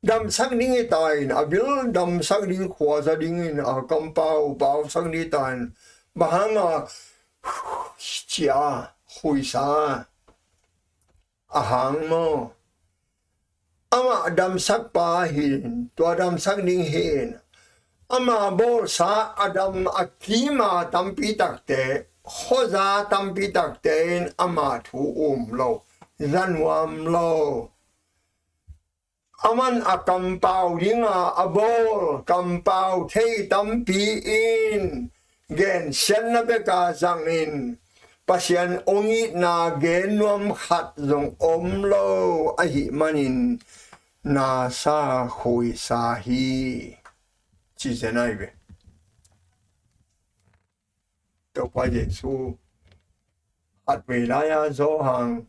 damsak ding hi ta in, a bil damsak ding, khua za dingin a kampau pausak ding hi ta in, bang hanga cia khuisa a hang maw? Amah damsakpa hi in, tua damsak ding hi in, ama bawlsa a dam a kima tampi takte, khuaza tampi takte in ama thu um lo, zanuam lo. Aman a kampau dinga a bawl kampau thei tampi in gensiatna beka zangin Pasian hong itna gen nuam khat zong om lo ahih manin nasa khuisa hi, ci zen ahi ve. Topa Jesu khatvei lai-a Johan,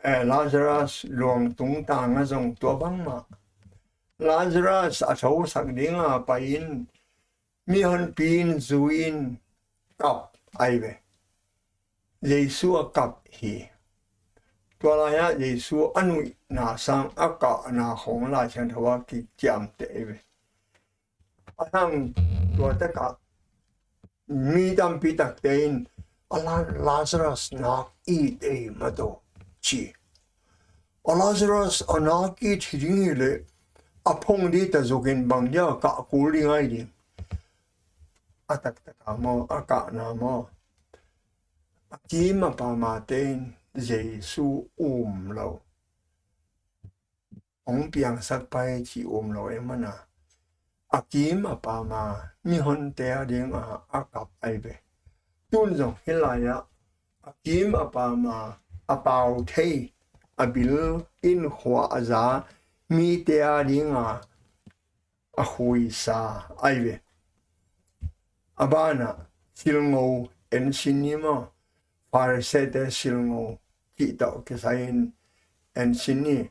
eh, Lazarus luang tungtang a zong tua bangmah Lazarus a thosak dinga pai-in mihonpi in zui-in kap ahi ve. Jesu a kap hi. Tua lai-ah Jesu a nuihna sang a kahna khong Lai Siangtho a kiciamteh ahi ve. A hang tua takah mi tampi takte in a La-, Lazarus nak it ei mataw ci. A Lazarus a nak it hi ding hileh a phong ding ta zokin bang dia kah kul ding ahi ding. A taktaka maw, a kahna maw, a kim a pamate in Jesu um lo. Hong piangsak pai ci um lo e mana. A kim a pama mihonte a dinga a kap ahi ve. Tun zong hih lai-ah a kim a pama a pau thei, a bil in khua a za mite a dinga a khuisa ahi ve. A banah silngo ensin ni maw, Pharisee-te silngo cih tawh kisai-in ensin ni.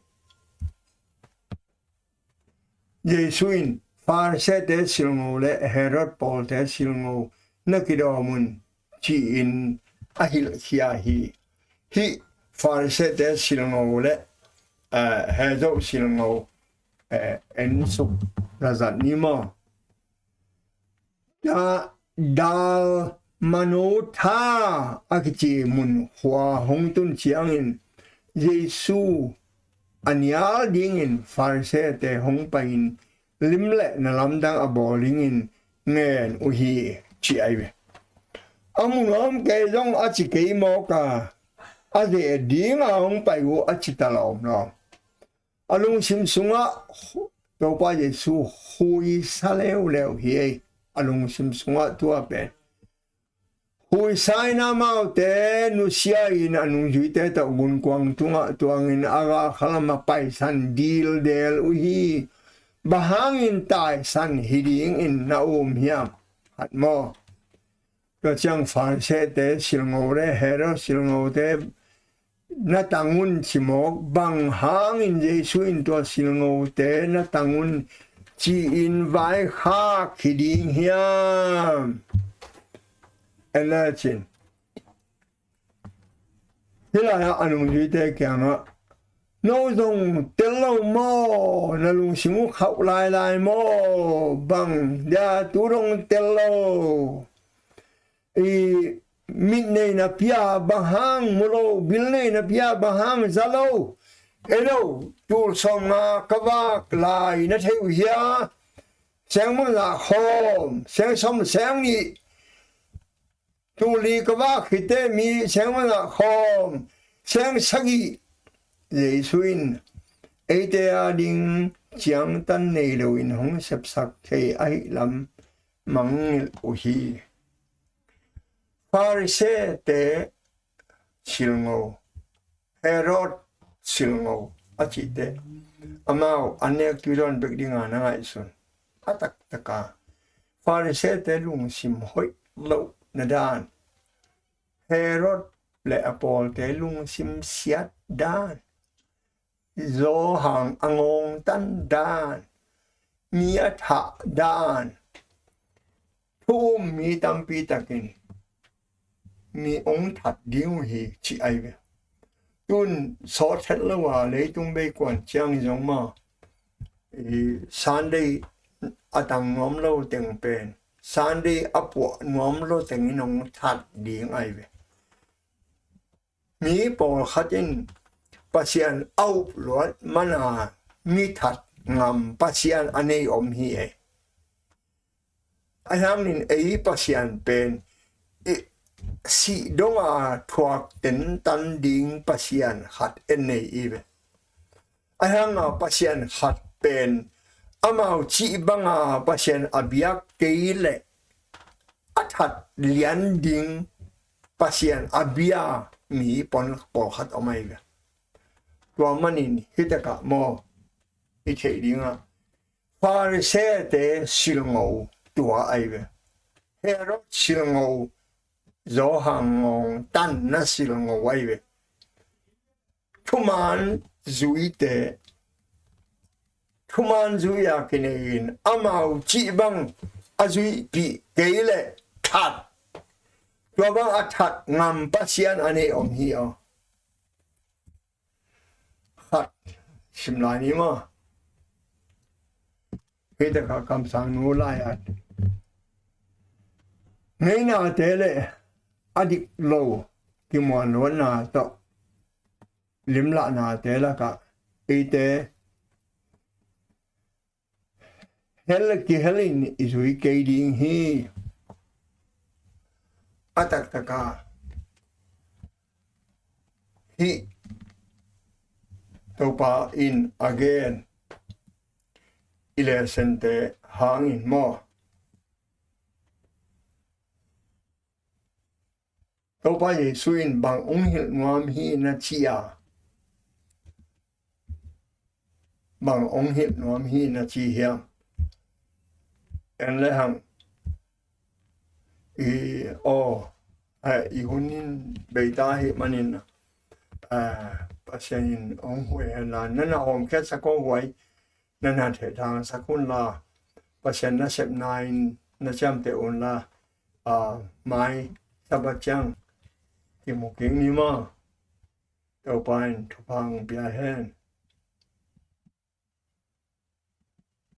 Jesu in Pharisee-te silngo le Herod pawlte silngo na kidawm un ci-in a hilhkhia hi. Hih Pharisee-te silngo le, eh, Herod silngo, eh, ensuk razat ni maw? Da-, Dalmanutha a kici mun khua hong tun ciangin Jesu a nial dingin Pharisee-te hong pai-in lim le na lamdang a bawl dingin ngen uh hi, ci ahi ve. A mu nuam kei zong a ci kei mawk a, a ze dinga hong pai uh a ci ta lawmlawm. A lungsim sungah Topa Jesu khuisa leuleu hi ei. A lungsim sungah tua pen khuisa in amaute nusia in a nungzuite tawh gunkuang tungah tuangin a galkhalam a paisan dildel uh hi. Bang hangin taisan hi dingin na um hiam? Khat maw? Tua ciang Pharisee-te silngo le Herod silngote na tang un ci mawk, bang hangin Jesu in tua silngote na tang un ci-in vaikhak hi ding hiam? En le cin. Hih lai-ah a nungzuite kiangah, no zong tel lo maw? Na lungsim uh khauh lailai maw? Bang dia tu dong tel lo? I mit nei na pia bang hang mu lo, bil nei na pia bang hang za lo? Ei lo, tul sawmnga ka vak lai na thei uh hia? Seng bangzah khawm, seng sawm, seng nih. Tul li ka vak khit teh mi seng bangzah khawm, seng sagih. Jesu in eite a ding ciangtan nei loin hong sepsak thei ahih lam mangngilh uh hi. Pharisee-te silngo, Herod silngo a cihte, amau an nek tui dawn bek dinga na ngaihsun. a taktaka Farisee-te lungsim hoih lohna dan, Herod le a pawlte lungsim siat dan, Johan a ngawngtan dan, mi a thah dan, thu um mi tampi takin mi hong that ding uh hi, ci ahi ve. Tun sawt het lo a leitung bei kuan ciang zong maw, i Sunday a tang nuam lo teng pen Sunday a puah nuam lo teng in hong that ding ahi ve. Mi pawlkhat in Pasian a up luat mana mi that ngam Pasian a nei om hi e. Ahi hangin ei Pasian pen i sih donga thuak tentan ding Pasian khat en nei i ve. Ahi hanga Pasian khat pen amau cih banga Pasian a biak kei leh a that lian ding Pasian a bia mi pon pawlkhat om ahi ve. Tua manin hitakah maw i theih dingah Farisee-te silngo tua ahi ve. Herod silngo, Johan ngawngtanna silngo ahi ve. Thuman zuite, thuman zui a kinei in amau cih bang a zuihpih kei leh that, tua bang a that ngam Pasian a nei om hi aw. Khat sim lai ni maw. Hih takah kamsang nu lai-at ngeinate le a dik lo kimuanluatna tawh limlahnate lakah eite hel kihel in i zui kei ding hi. A taktaka hih Topa in a gen i lehsente hangin maw, Topa Jesu in bang hong hilh nuam hi na ci a, bang hong hilh nuam hi na ci hiam? En le hang i aw, i hun in beita hi manin, Pasian in hong huai hen la, na na hawmkhiatsak aw, huai na na thehthangsak un la, Pasian nasepna in na ciamteh un la, mai Sabbath ciang kimu kik ni maw. Topa in thupha hong pia hen.